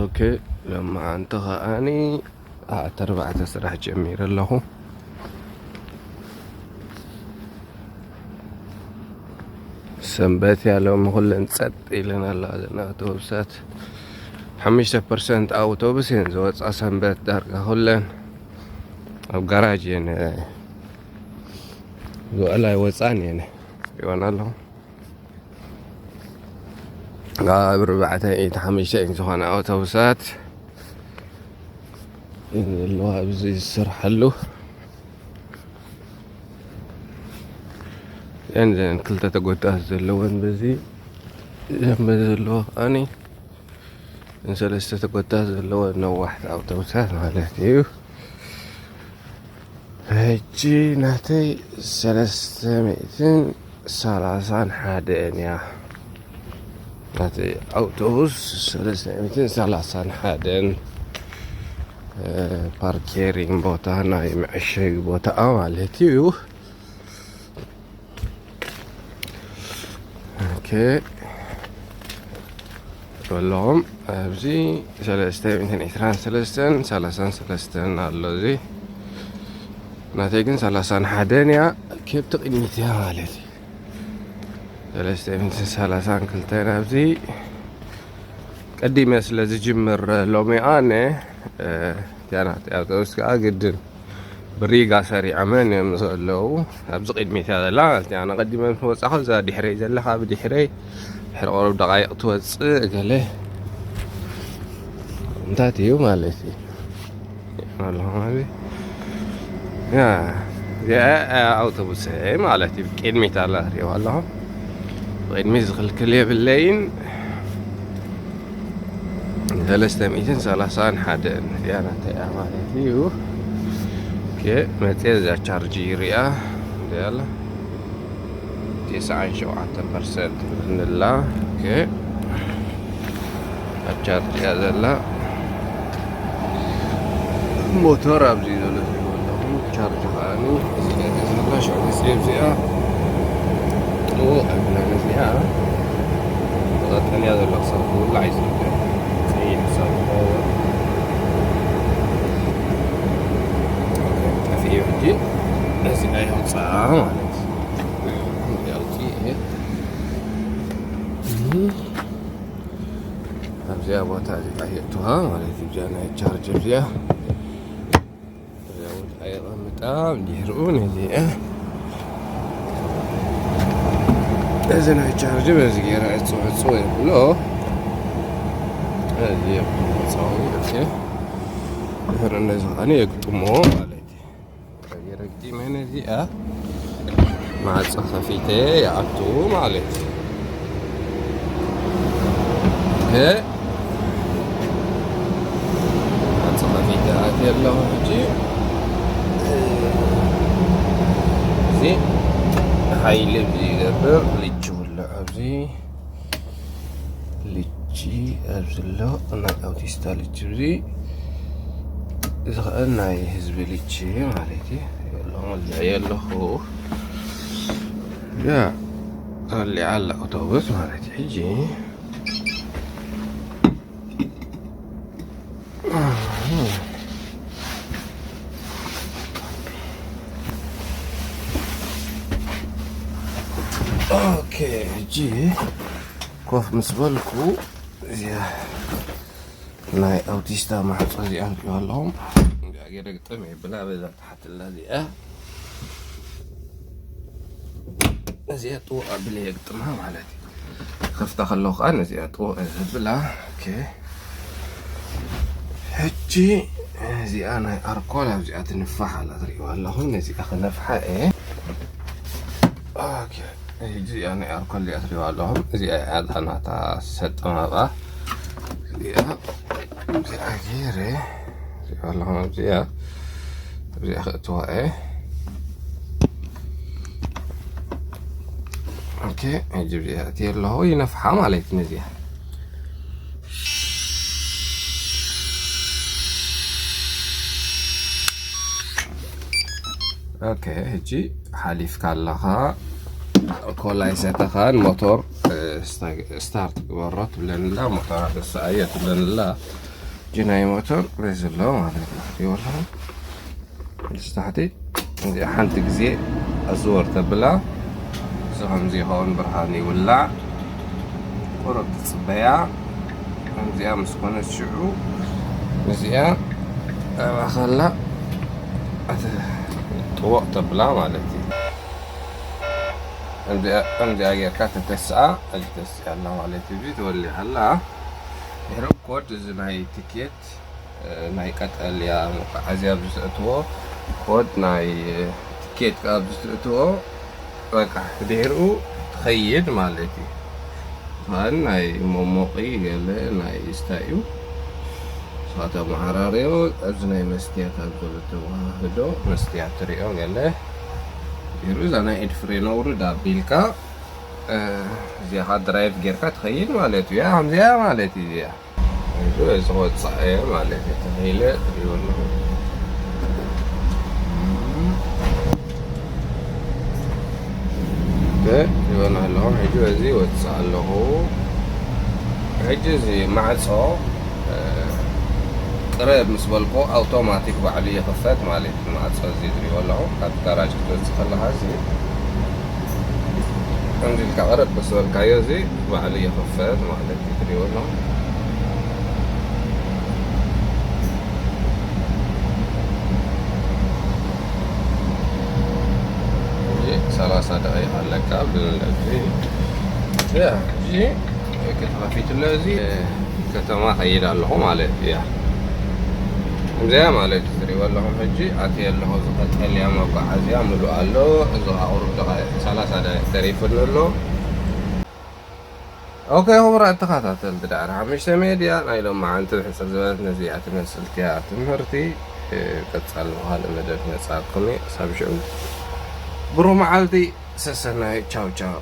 ኦኬ፣ ሎማዓንቲ ከዓኒ ኣርባዕተ ስራሕ ጀሚረ ኣለኹ። ሰንበት እያ ሎሚ፣ ኩለን ጸጥ ኢለን ኣለዋ። ዘን ኣውቶቡሳት ሓሙሽተ ፐርሰንት ኣውቶቡስ እየን ዝወጻ ሰንበት፣ ዳርጋ ኩለን ኣብ ጋራጅ እየን ዝውዕላ፣ ኣይወጻን እየን። ይወን ኣለኹ ኣብ ኣርባዕተ ኢት ሓሙሽተ ኢት ዝኾነ ኣውቶቡሳት ዘለዋ ኣብዚ ዝሰርሓሉ። እዘን ክልተ ተጎዳት ዘለወን በዚ፣ እዘን በዚ ዘለዋ ከዓኒ ንሰለስተ ተጎዳት ዘለወን ነዋሕቲ ኣውቶቡሳት ማለት እዩ። ሕጂ ናተይ ሰለስተ ሚእትን ሰላሳን ሓደን እያ። ናተይ ኣውቶቡስ ሰለስተ ሚእትን ሰላሳን ሓደን፣ እ፣ ፓርኬሪንግ ቦታ፣ ናይ መዐሸጊ ቦታ ማለት እዩ። ኦኬ። በለኹም ኣብዚ ሰለስተ ሚእትን ዕስራን ሰለስተን ሰላሳን ሰለስተን ኣሎ። እዚ ናተይ ግን ሰላሳን ሓደን እያ። ኬብቲ ቅድሚት እያ ማለት እዩ። ሰለስተ ሚእትን ሰላሳን ክልተን ኣብዚ ቀዲመ ስለ ዝጅምር ሎሚ ኣነ፣ እ፣ እቲኣ ናተይ ኣውቶቡስ ከዓ ግድን ብሪጋ ሰሪዖመን እዮም ዘለዉ። ኣብዚ ቅድሚት እያ ዘላ ማለት እዩ። ኣነ ቀዲመ ምስ ወጻኹ እዛ ድሕረይ ዘላ ካብ ድሕረይ ድሕሪ ቁሩብ ደቃይቕ ትወጽእ ገለ እንታይ እዩ ማለት እዩ። ኣለኹ ማለት እዩ። ያ፣ እዚኣ ኣውቶቡስ ማለት እዩ። ቅድሚት ኣላ ትሪእዋ ኣለኹም። ቅድሚት ዝኽልክል የብለይን። ሰለስተ ሚእትን ሰላሳን ሓደን እዚኣ ናተይ እያ ማለት እዩ። ኦኬ፣ መፅየ እዛ ቻርጅ ይሪኣ። እዚኣ ኣላ። ተስዓን ሸውዓተን ፐርሰንት ንላ። ኦኬ፣ ኣብ ቻርጅ እያ ዘላ። ሞተር ኣብዚ ዘሎ ትሪእዎ ኣለኹም። ቻርጅ ከዓኒ እዚኣ እያ ዘላ። ሽዑ መፅየ እዚኣ ጥውቕ ኣብላ ነዚኣ። ተቐጠንያ ዘሎ ክሳብ ትውላዕ እዩ ዝርከብ። ፀይን ክሳብ ትኸውን። ኦኬ፣ ጠፊኡ ሕጂ እዚኣ የውፅኣ ማለት እዩ። እዚኣ ኣውፂኤ። ኣብዚኣ ቦታ እዚኣ የእትዋ ማለት እዩ። እዚኣ ናይ ቻርጅ እዚኣ። እዚኣ ቦታ የቐምጣ፣ ድሕርኡ ነዚኣ። እዚ ናይ ቻርጅ በዚ ገይረ ዕፅው ዕፅው የብሎ። እዚ የብሎ መፃወሪ፣ ኦኬ። ድሕሪ እንደዚ ከዓኒ የግጥሞ ማለት እዩ። ረጊመ ነዚኣ ማዕፆ ከፊተ ይኣቱ ማለት እዩ። ኦኬ። ማዕፆ ከፊተ ኣትየ ኣለኹ ሕጂ። እዚ ሓይሊ እዚ ይገብር፣ ልጅ ውልዕ ኣብዚ። ልቺ ኣብዚ ኣሎ፣ ናይ ኣውቲስታ ልቺ እዚ። እዚ ኸኣ ናይ ህዝቢ ልቺ ማለት እዩ። የሎ፣ ወልዐ ኣለኹ። ያ፣ ወሊዓ ኣላ ኣውቶቡስ ማለት እዩ። ሕጂ ኦኬ፣ ሕጂ ኮፍ ምስ በልኩ፣ እዚኣ ናይ ኣውቲስታ ማሕጾ እዚኣ ንሪኦ ኣለኹም። እዚኣ ገይረ ግጥም የብላ፣ በዛ ተሓትላ እዚኣ። እዚኣ ጥውቕ ኣቢለ የግጥማ ማለት እዩ። ከፍታ ከለኹ ከኣ ነዚኣ ጥውቕ እየ ዘብላ። ኦኬ። ሕጂ እዚኣ ናይ ኣርኮል ኣብዚኣ ትንፋሕ ኣላ፣ ትሪእዋ ኣለኹም። ነዚኣ ክነፍሓ እየ። ኦኬ። ሕጂ እዚኣ ናይ ኣርኮል እዚኣ ትሪእዋ ኣለኹም። እዚኣ እያ እታ ናታ ሰጠማባ። እዚኣ፣ እዚኣ ገይረ፣ እዚኣ ኣለኹም። ኣብዚኣ፣ ኣብዚኣ ከእትዋ እየ። ኦኬ፣ ሕጂ ኣብዚኣ እትየ ኣለኹ፣ ይነፍሓ ማለት እዩ ነዚኣ። ኦኬ፣ ሕጂ ሓሊፍካ ኣለኻ። ኮላይ ሰተኻን ሞቶር ስታርት ግበሮ ትብለንላ፣ ሞተራ ተስኣዮ ትብለንላ። ጅናይ ሞተር በዚ ኣሎ ማለት እዩ። ይወላ ምስ ታሕቲ እዚኣ ሓንቲ ግዜ ኣዝወር ተብላ፣ እዚ ከምዚ ይኸውን፣ ብርሃን ይውላዕ። ቁሩብ ትጽበያ። ከምዚኣ ምስ ኮነት ሽዑ እዚኣ ኣብኣ ከላ እቲ ጥወቕ ተብላ ማለት እዩ። ከምዚኣ ጌርካ ተተስኣ፣ እዚ ተስኣ ኣላ ማለት እዩ። ትወሊ ኣላ። ድሕሪ ኮድ እዚ ናይ ትኬት ናይ ቀጠልያ መጓዓዝያ ኣብዚ ትእትዎ ኮድ፣ ናይ ትኬት ከኣ ኣብዚ ትእትዎ፣ በቃ ድሕሪኡ ትኸይድ ማለት እዩ። ከኣ ናይ መሞቒ ገለ ናይ ስታይ እዩ። ንስኻ ተመዓራርዮ፣ ኣብዚ ናይ መስትያት ኣብ ዘሎ ተወሃህዶ መስትያት ትሪኦ ገለ። ድሕሪኡ እዛ ናይ ኢድ ፍሬን ኣውርድ ኣቢልካ፣ እ፣ እዚኣ ኸኣ ድራይቭ ጌርካ ትኸይድ ማለት እዩ። ያ፣ ከምዚኣ ማለት እዩ እዚኣ። እዚ ክወጽእ እየ ማለት እዩ። ተኺለ ትሪእዎ ኣለኹም። ትሪእዎ ኣለኹም። ሕጂ በዚ ይወጽእ ኣለኹ። ሕጂ እዚ ማዕጾ፣ እ፣ ቅረብ ምስ በልኮ ኣውቶማቲክ ባዕሉ ይኽፈት ማለት እዩ። ማዕጾ እዚ ትሪእዎ ኣለኹም። ካብ ጋራጅ ክትወጽእ ከለኻ እዚ ከምዚ ኢልካ ቅረብ ምስ በልካዮ እዚ ባዕሉ ይኽፈት ማለት እዩ። ትሪእዎ ኣለኹም። ሕጂ ሰላሳ ደቂቕ ኣለካ ብንለዚ። ያ፣ ሕጂ ክትኸፊት ኣሎ። እዚ ከተማ ከይድ ኣለኹ ማለት እዩ። ያ፣ ከምዚኣ ማለት እዩ። ትሪእዎ ኣለኹም። ሕጂ ኣትየ ኣለኹ። እዚ ቀጠልያ መጓዓዝያ ምሉእ ኣሎ። እዚ ኸኣ ቁሩብ ደቂቕ፣ ሰላሳ ደቂቕ ተሪፉኒ ኣሎ። ኦኬ፣ ክቡራት ተኸታተልቲ ዳዕሮ ሓሙሽተ ሜድያ፣ ናይ ሎማዓንቲ ብሕጽር ዝበለት ነዚኣ ትመስል እያ ትምህርቲ። እ፣ ቀጻሊ ብኻልእ መደብ ክመጽኣኩም እየ። ክሳብ ሽዑ ብሩህ መዓልቲ፣ ሰሰናዩ። ቻው ቻው።